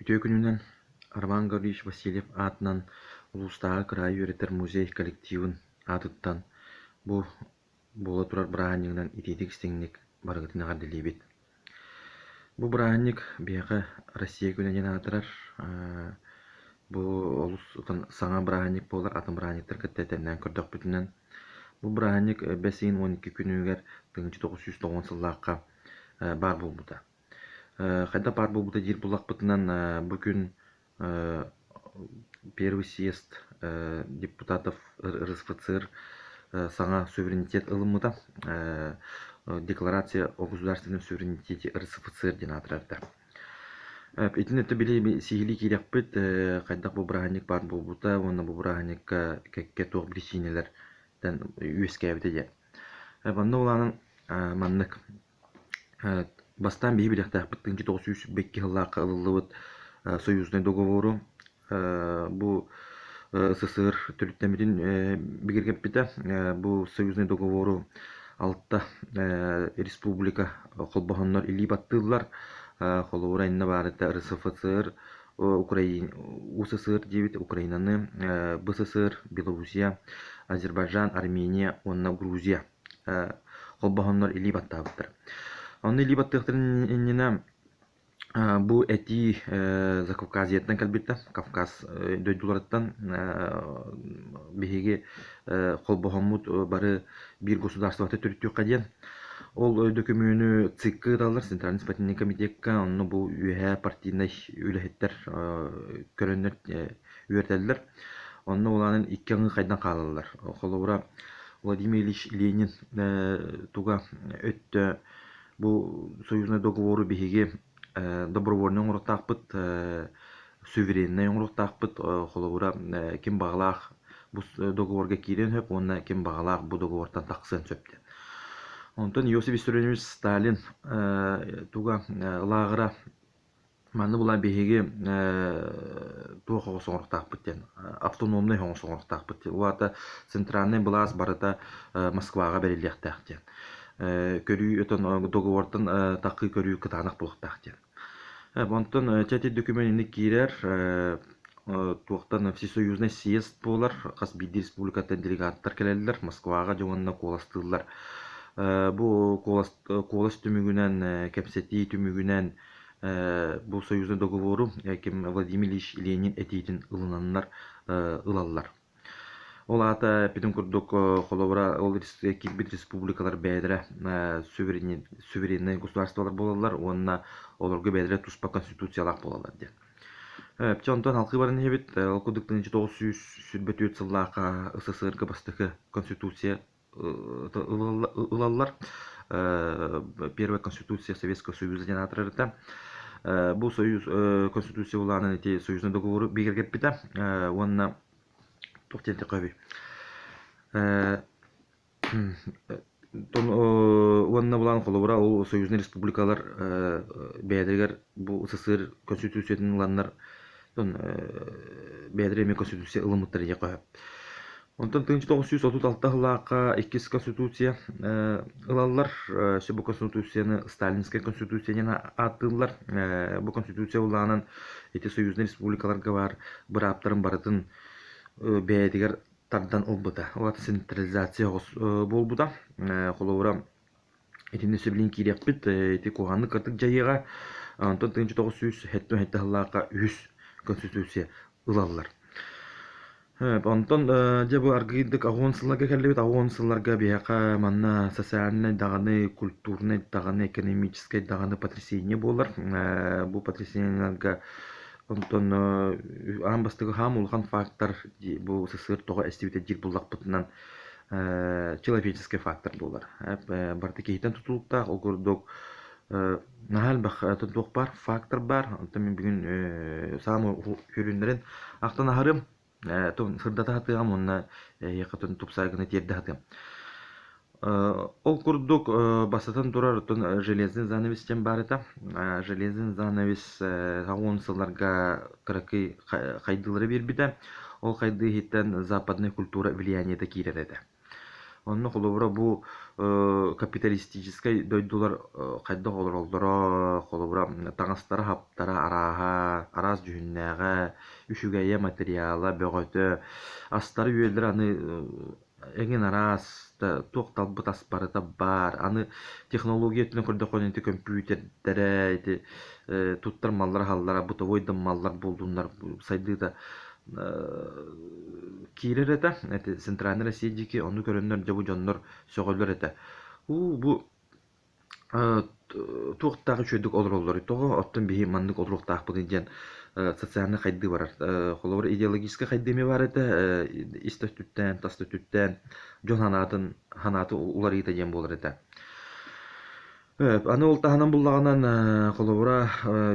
Үтүө күнүнэн Роман Гаврильевич Васильев аатынан улуустааҕы кыраайы үөрэтэр музей коллективын аатыттан бу буола турар бырааһынньыгынан итиитик-истиҥник барыгытын эҕэрдэлиибит. Бу бырааһынньык биһиэхэ Россия күнэ диэн аатырар. Бу олус саҥа бырааһынньык буолар, атын бырааһынньыктары кытта тэҥнээн көрдөхпүтүнэн. Бу бырааһынньык бэс ыйын 12 күнүгэр 1990 сыллаахха баар буолбута. Хайдах баар буолбута диир буоллахпытынан, бу күн первый съезд депутатов РСФСР саҥа суверенитет ылыммыта. Декларация о государственном суверенитете РСФСР диэн аатырарда. Итини өттө били сиһилии киириэхпит, хайдах бу бырааһынньык баар буолбута уонна бу бырааһынньыкка кэккэ туох биричиинэлэртэн үөскээбитэ диэн. Манна улаанан маннык Бастаан биһи билиэхтээхпит 1902 сыллаахха ылыллыбыт союзнай договору бу СССР төрүттэммитин бигэргэппитэ. Бу союзнай договору алта республика холбоһоннор илии баттыыллар. Холобура иннэ баарыта РСФСР, Украина, УССР диэбит Украинаны, БССР, Белоруссия, Азербайджан, Армения уонна Грузия холбоһоннор илии баттаабыттар. Онно илии баттыахтарын иннинэ бу этии Закавказьеттан кэлбитэ. Кавказ дойдуларыттан биһиги холбоһоммут бары биир государствоты төрүттүөххэ диэн. Ол дөкүмүүнү ЦИК-ка ыыталлар, Центральный спортивный комитекка. Онно бу үөһээ партийнай үлэһиттэр көрөннөр үөрэтэллэр. Онно улаанан икки аҥыы хайдан хаалаллар. Холобура, Владимир Ильич Ленин туга өттө бу союзнай договору биһиги добровольнай оҥоруохтаахпыт, сувереннай оҥоруохтаахпыт. Холобура, ким баҕалаах бу договорга киириэн сөп уонна ким баҕалаах бу договортан тахсыан сөп диэн. Онтон Иосиф Виссарионович Сталин туга лааҕыра Манна булан биһиги туох оҕус оҥоруохтаахпыт диэн автономнай оҕус оҥоруохтаахпыт диэн. Ол аата центральнай былаас барыта Москваҕа бэриллиэхтээх диэн. Көрүү отон договортан тахыы көрүү кытаанах буолуохтаах диэн. Онтон чэ ити документ инник киирэр туохтан всесоюзнай съезд буолар, хас биирдии республикаттан делегаттар кэлэллэр, Москваҕа дьэ уонна куоластыыллар. Бу куолас куолас түмүгүнэн, кэпсэтии түмүгүнэн бу союзнай договору ким Владимир Ильич Ленин этиитин ылынаннар ылаллар. Ол аата эппитим курдук холобура ол киирбит республикалар бэйэлэрэ сувереннай государстволар буолаллар уонна олорго бэйэлэрэ туспа конституциялаах буолаллар диэн. Чэ онтон халкыы баран иһэбит. Ол курдук 1924 сыллаахха СССР-га бастакы конституция ылаллар. Первая конституция Советского Союза диэн аатырарыта. Бу союз конституция улаанан ити союзнай договору бигэргэппитэ уонна туох диэн этиэххэ Уонна булан холобура ол союзнай республикалар бэйэлэригэр бу СССР конституциятын ыланнар бэйэлэрэ эмиэ конституция ылыммыттар диэххэ сөп. Онтон 1936 сыллаахха иккис конституция ылаллар. Өссө бу конституцияны Сталинскай конституция диэн ааттыыллар. Бу конституция улаанан ити союзнай республикаларга баар бырааптарын барытын бэйэтигэр тардан ылбыта. Ол аата централизация буолбута. Холобура, Итиннэ сөбүлээн киириэхпит, ити куһаҕаннык кыратык дьайыаҕа. Онтон 1977 сыллаахха үһүс Конституция ылаллар. Онтон дьэ бу аргыыйдык аҕыс сылларга кэллибит. Аҕыс сылларга биһиэхэ манна социальнай даҕаны, культурнай даҕаны, экономическай даҕаны потрясение буолар. Бу потрясениеларга онтон аан бастакы хаам улахан фактор бу СССР тоҕо эстибитэ диир буллахпытынан человеческий фактор буолар. Барыта киһиттэн тутулуктаах, ол курдук наһаа элбэх туох баар фактор баар. Онтон мин бүгүн саамай сүрүннэрин ахтан аһарым, сырдата сатыаҕым уонна эһиэхэ тупсаҕай гына тиэрдэ сатыам. Ол курдук бастатан турар оттон железный занавес диэн баар этэ. Железный занавес уон сылларга кыракый хайдыылары биэрбитэ. Ол хайдыы иһиттэн западная культура влияниета киирэр этэ. Онно холобура бу капиталистическай дойдулар хайдах олороллоро, холобура таҥастара-саптара арааһа, араас дьүһүннээҕэ, үчүгэйэ, материала бөҕөтө, астара-үөллэрэ аны эҥин араас да туох талбыт ас барыта баар. Аны технология өттүнэн көрдөххө ити көмпүүтэрдэрэ, ити туттар маллара-саллара, бытовой да маллар буоллуннар сайдыыта киирэр этэ. Ити Центральная Россия диэки ону көрөннөр дьэ бу дьоннор сөҕөллөр этэ. Уу бу туохтаах үчүгэйдик олороллоруй тоҕо оттон биһи маннык олоруохтаахпытый диэн социальнай хайдыы барар. Холобура идеологическай хайдыы эмиэ баар этэ ис да өттүттэн, тас да өттүттэн дьон санаатын санаата уларыйыыта диэн буолар этэ. Аны ол таһынан буллаҕынан холобура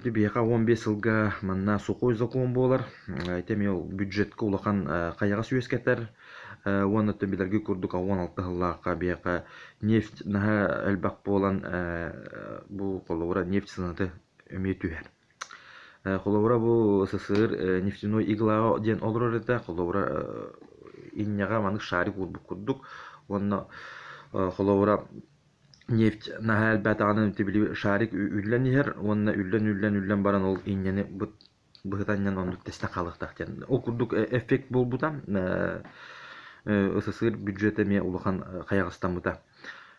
ити биһиэхэ 15 сылга манна сухой закон буолар. Ити эмиэ бюджетка улахан хайаҕас үөскэтэр. Уонна оттон билэргит курдук 16 сыллаахха биһиэхэ нефть наһаа элбэх буолан бу холобура нефть сыаната эмиэ түһэр. Холобура бу СССР нефтяной игла диэн олорор этэ. Холобура инньэҕэ маннык шарик уурбут курдук. Уонна холобура нефть наһаа элбээтэҕинэ ити били шарик үллэн иһэр уонна үллэн-үллэн-үллэн баран ол инньэни быһыта анньан оннук тэстэн хаалыахтаах диэн. Ол курдук эффект буолбута. СССР бюджета эмиэ улахан хайаҕастаммыта.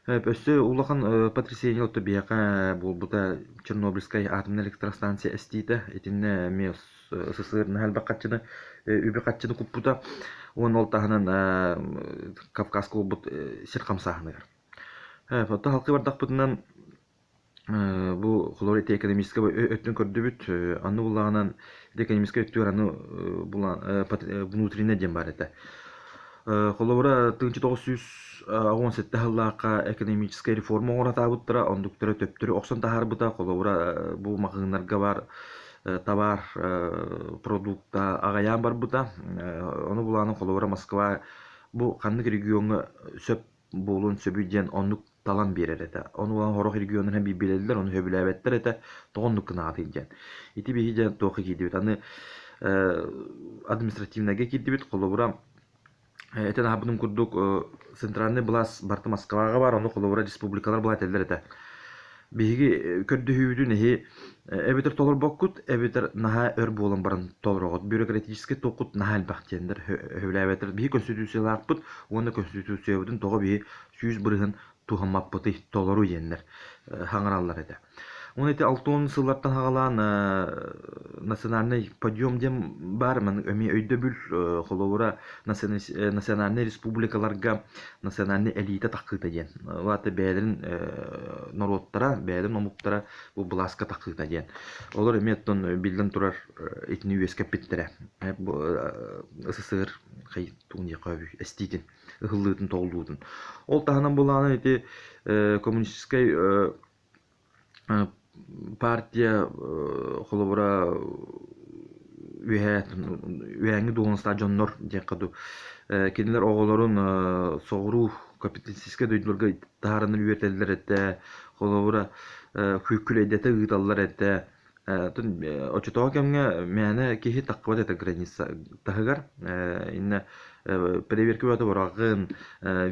Өссө улахан потрясение отто биһиэхэ буолбута Чернобыльскай атомнай электростанция эстиитэ. Итиннэ эмиэ СССР наһаа элбэх харчыны, үбү-харчыны куппута. Уонна ол таһынан Кавказка буолбут сир хамсааһыныгар. Оттон халкы бардахпытынан бу холобур ити экономическай өттүн көрдүбүт. Аны буллаҕынан ити экономическай өттүгэр аны булан внутренне диэн баар этэ. Холобура 1987 сыллаахха экономическай реформа оҥоротаабыттара, оннуктара төптөрү охсон таһаарбыта. Холобура бу маҕаһыыннарга баар табаар продукта аҕайаан барбыта. Ону булаанын холобура Москва бу ханнык региоҥҥа сөп буолуон сөбүй диэн оннук талан биэрэр этэ. Ону ылан сорох регионнар билэллэр, ону сөбүлээбэттэр этэ. Тоҕо оннук гынаҕытый диэн. Ити биһи дьэ туохха киирдибит? Аны административнайга киирдибит. Холобура, этэн аһарбытым курдук, центральный былаас барыта Москваҕа баар, ону холобура республикалар былаа этэллэр этэ. Биһиги көрдөһүүбүтүн эһи эбэтэр толорбоккут, эбэтэр наһаа өр буолан баран толороҕут. Бюрократическай туоххут наһаа элбэх диэннэр сөбүлээбэттэр. Биһи конституциялаахпыт уонна конституциябытын тоҕо биһи 100% туһаммаппытый, толору диэннэр хаҥыраллар этэ. Уонна ити 60 сыллартан саҕалаан национальный подъем диэн баар, маннык эмиэ өйдөбүл, холобура, национальнай республикаларга национальнай элита таххыыта диэн. Ол аата бэйэлэрин норуоттара, бэйэлэрин омуктара бу былааска таххыыта диэн. Олор эмиэ оттон биллэн турар итини үөскэппиттэрэ. Бу СССР эстиитин ыһыллыытын тоҕуллуутун. Ол таһынан булаанан ити коммунистическай партия холобура үөһээ үөһээҥҥи дуоһунастаах дьоннор диэххэ дуу кинилэр оҕолорун соҕуруу капиталистическай дойдуларга таһааран үөрэтэллэр этэ холобура күлэйдэтэ ыыталлар этэ Оччотооҕу кэмҥэ мээнэ киһи таххыбат этэ граница таһыгар. Иннэ проверка бөҕөтө бараҕын,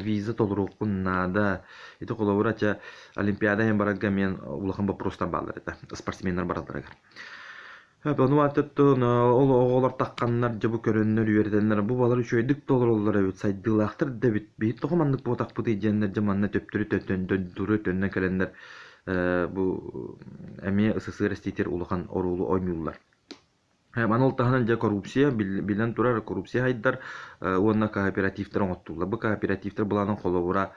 виза толоруоххун наада. Ити холобура чэ Олимпиада иһин барарга эмиэ улахан боппуруостар бааллар этэ спортсменнар баралларыгар. Ону ааттаттан ол оҕолор тахханнар дьэ бу көрөннөр үөрэтэннэр бу балар үчүгэйдик толороллор эбит, сайдыылаахтар да эбит, биһи тоҕо маннык буотахпытый диэннэр дьэ манна төптөрү төттөрү төннөн кэлэннэр бу эмиэ СССР эстиитигэр улахан оруолу оонньууллар. Маны ол таһынан дьэ коррупция, биллэн турар, коррупция хайдар уонна кооперативтар оҥоттуллар. Бу кооперативтар былаанын холобура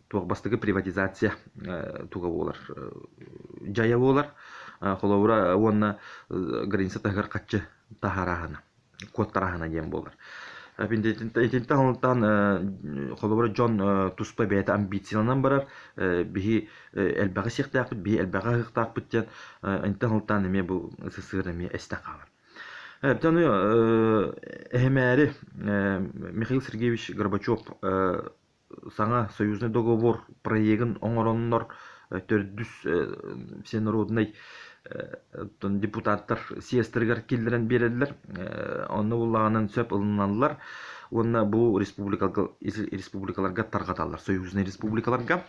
туох бастакы приватизация туга буолар, дьайа буолар. Холобура уонна граница таһыгар хаччы таһаарааһына. Куоттарааһына диэн буолар. Итинтэн ылтаан холобура дьон туспа бэйэтэ амбицияланан барар, биһи элбэҕи сиэхтээхпит, биһи элбэҕи аһыахтаахпыт диэн интэн ылтаан эмиэ бу СССР эмиэ эстэн хаалар. Ону эһэмээри Михаил Сергеевич Горбачев саҥа союзнай договор проегын оҥороннор төрдүс всенароднай депутаттар съезтэригэр киллэрэн биэрэллэр. Онно буллаҕынан сөп ылыналлар уонна бу республикаларга тарҕаталлар, союзнай республикаларга.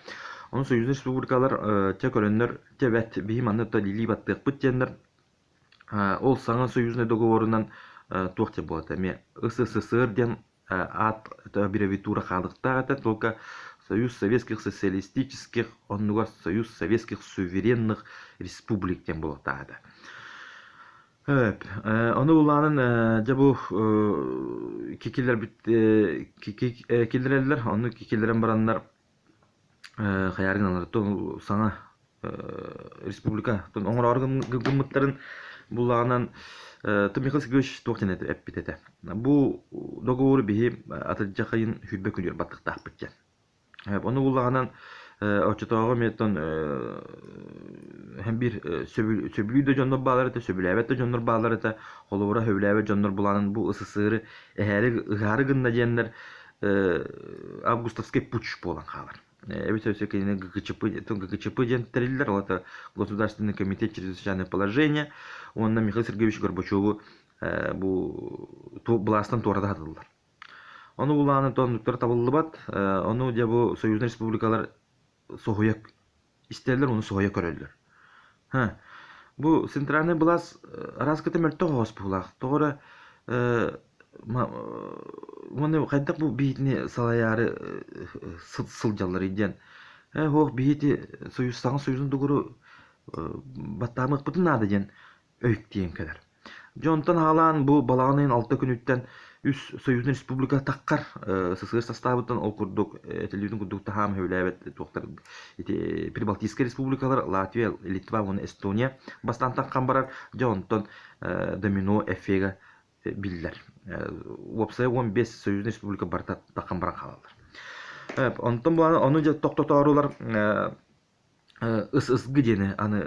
Ону союзнай республикалар чэ көрөннөр, чэ бэт биһи манна илии баттыахпыт диэннэр ол саҥа союзнай договорунан туох диэн буолата эмиэ СССР диэн аат аббревиатура хаалыктаах этэ, только Союз Советских Социалистических оннугар Союз Советских Суверенных Республик диэн буолуохтаах этэ. Ону булаанын дьэ бу кикиллэрбит киллэрэллэр, ону кикиллэрэн бараннар хайаары гыналлар саҥа республика оҥороору гыммыттарын буллаҕынан Михаил Сергеевич туох диэн эппит этэ бу договору биһи атырдьах ыйын сүүрбэ күнүгэр баттыктаахпыт диэн ону буллаҕынан оччотооҕу эмиэ һэм биир сөбүлүүр да дьоннор бааллар этэ сөбүлээбэт да дьоннор бааллар этэ холобура сөбүлээбэт дьоннор булаанын бу СССР эһээри ыһаары гынна диэннэр августовский путч буолан хаалар. Эбэтэр өссө кинини ГКЧП, ГКЧП диэн тэриллэр, ол это Государственный комитет чрезвычайное положение уонна Михаил Сергеевич Горбачеву бу былаастан туората сатыллар. Ону булааны тоннуктар табыллыбат, ону дьэ бу союзнай республикалар соһуйа истэллэр уонна соһуйа көрөллөр. Һа, бу центральнай былаас араас кытта мөлтөх оҕус быһыылаах. Тоҕо эрэ уонна хайдах бу биһитини салайаары сылдьалларый диэн. Ээ, һуох биһити союз саҥа союзун дугуру баттаамыахпытын наада диэн өйүктиэн кэлэр. Дьэ онтон аҕалаан бу балаҕан ыйын алта күнүттэн үс Союзнай Республика таххар СССР састаабыттан ол курдук этиллибитин курдук таһаам сөбүлээбэт туохтар ити Прибалтийскай республикалар Латвия, Литва уонна Эстония бастаан таххан барар. Дьэ онтон домино эффега биллэр. Уопсайа 15 Союзнай Республика барыта таххан баран хаалаллар. Онтон буолан ону дьэ тохтотоорулар ССГ диэни аны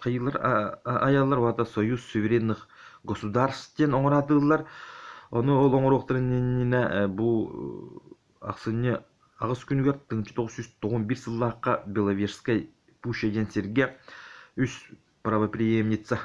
хайыылар айаллар уонна Союз суверенных государств диэн оҥораатыыллар. Ону ол оҥоруохтарын иннинэ бу ахсынньы аҕыс күнүгэр 1991 сыллаахха Беловежскай пуща диэн сиргэ үс правопреемница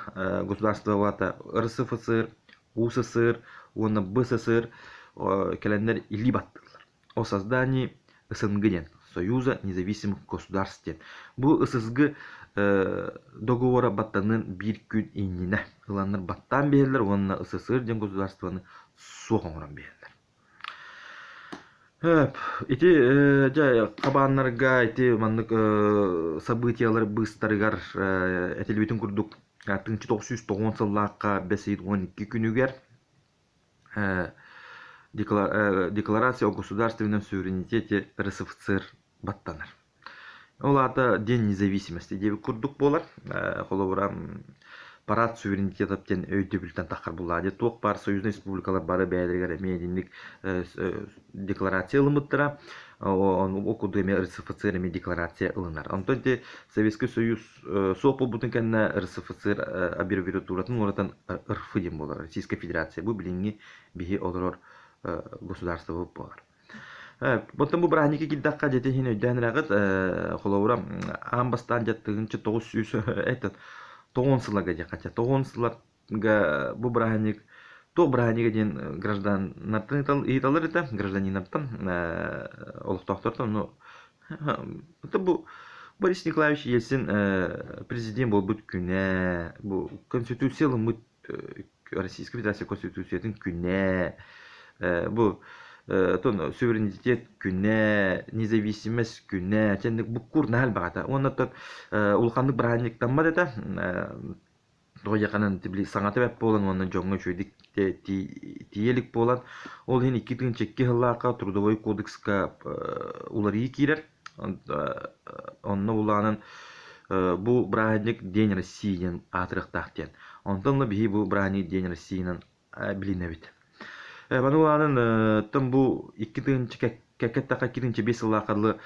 государствоҕа РСФСР, УССР уонна БССР кэлэннэр илии баттыыллар. О создании СНГ диэн Союза независимых государств диэн. Бу ССГ договора баттаныан биир күн иннинэ ыланнар баттаан биһэллэр уонна СССР диэн государствоны суох оҥорон биһэллэр. Ити дьэ хабааннарга ити маннык событиелар быыстарыгар этиллибитин курдук 1990 сыллаахха бэс ыйын 12 күнүгэр Декларация о государственном суверенитете РСФСР баттанар. Ол аата День независимости диэбит курдук буолар. Холобура, парад суверенитетов диэн өйдөбүлтэн таххар буллаа дии. Туох баар союзнай республикалар бары бэйэлэригэр эмиэ итинник декларация ылыммыттара. Ол курдук эмиэ РСФСР эмиэ декларация ылынар. Онтон ити Советский Союз суох буолбутун кэннэ РСФСР аббревиатуратын уларытан РФ диэн буолар, Российская Федерация. Бу билиҥҥи биһи олорор государствобыт буолар. Оттон бу бырааһынньыкка киирдэххэ, дьэ иһин өйдөөн эрэҕит, холобура, аан бастаан дьэ 1900 этот тоҕуон сылларга диэххэ, тоҕуон сыллар бу бырааһынньык туох бырааһынньыга диэн гражданнартан ыйыталлар этэ, гражданиннартан, олохтоохтортон, ну бу Борис Николаевич Ельцин президент буолбут күнэ, бу Конституция ылыммыт Российскай Федерация Конституциятын күнэ, бу тон суверенитет күнэ, независимость күнэ, чэнник буккуур наһаа элбэх этэ. Уонна улаханнык бырааһынньыктаммат этэ. Тоҕо диэххэ били саҥата бэрт буолан уонна дьоҥҥо үчүгэйдик тиийэ илик буолан, ол иһин 2002 сыллаахха Трудовой кодекска уларыйыы киирэр. Онно улаанан бу бырааһынньык День России диэн аатырыахтаах диэн. Онтон ыла биһиги бу бырааһынньык День Россиянан билинэбит. Маны улаанан тон бу 2000 кэккэттэххэ 2005 сыллаахха дылы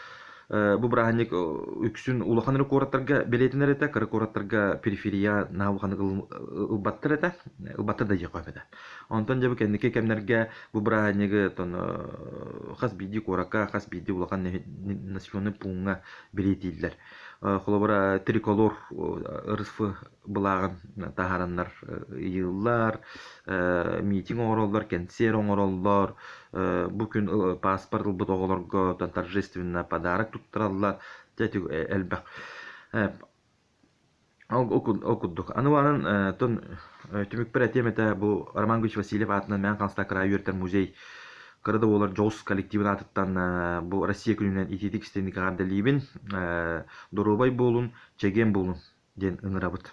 бу бырааһынньык үксүн улахан эрэ куораттарга бэлиэтэнэр этэ, кыра куораттарга периферия наһаа улаханнык ылбаттар этэ, ылбаттар да диэххэ сөп этэ. Онтон дьэ бу кэнники кэмнэргэ бу бырааһынньыгы тон хас биирдии куоракка, хас биирдии улахан населенный пууҥҥа бэлиэтииллэр. Холобура, триколор РСФ былааҕын таһаараннар ыйыыллар, митинг оҥороллор, кэнсиэр оҥороллор, бу күн паспорт ылбыт оҕолорго торжественно подарок туттараллар. Дьэ ити элбэх. Ол курдук. Аны баран тон түмүкпэр этиэм этэ бу Роман Григорьевич Васильев аатынан Мэҥэ Хаҥалас кыраайы үөрэтэр музей кыра да буолар дьоҕус коллективын аатыттан бу Россия күнүнэн итиитик истиҥник эҕэрдэлиибин. Доруобай буолун, чэгиэн буолун диэн ыҥырабыт.